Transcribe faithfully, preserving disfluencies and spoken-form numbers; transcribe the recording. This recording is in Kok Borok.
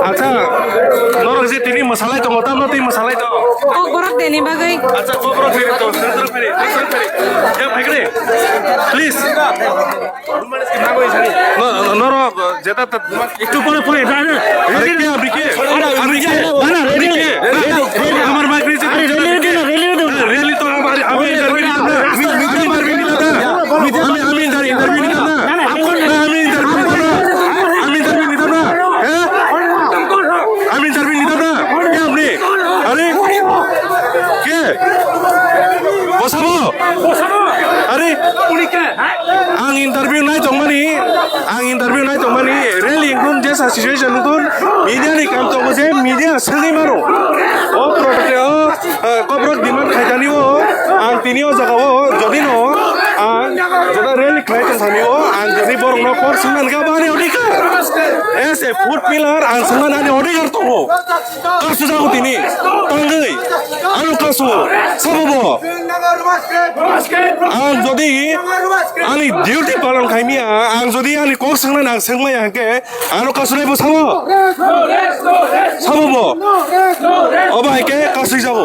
Acha, norok je tini mwsalai tongo, tamno twi mwsalai tongo? Kokborok deni bagwi. Acha, kokborok deni to, sentro feri, sentro feri. Ya, bhai kre, please. No, no, norok, jeta ta-, একটু পরে, পরে, এটা, এটা, আরে কে, আপনি কে? আপনি কে? না, না, রেডি, আপনি কে? Ready, ready, ready. আমার মাইক নিচে আরে, ready, ready, ready, ready. Ready তো আমার, আমি ইন্টারভিউ নিতাম না। আমি, আমি ইন্টার-, ইন্টারভিউ নিতাম না। না, না, আপনি না, আমি ইন্টারভিউ নিতাম না। আমি ইন্টারভিউ নিতাম না। হ্যাঁ? আমি ইন্টারভিউ নিতাম না। কে আপনি? আরে? কে? বসাবো? আরে? Ang interview nai tongmani, ang interview nai tongmani, rally wngkun jesa situation wngkun, media ni kam tongo je media swngwi mano. O property o, eh, kobrok demand khaitani o, ang tini o jaga o, jodi no, ang jodi rally khlai tongthani o, ang jodi borok no kok swngna hwnkhe abo ani odhikar. As a fourth pillar, ang swngna ani odhikar tongo. Kasu jago tini, tangwi, ano kasu, sabo bo. Ang jodi ani duty palan khaimya, ang jodi ani kok swngna nang swngmaya hwnkhe, ano kasu nai bo sabo. Sabo bo. Obo hai khe kasui jago.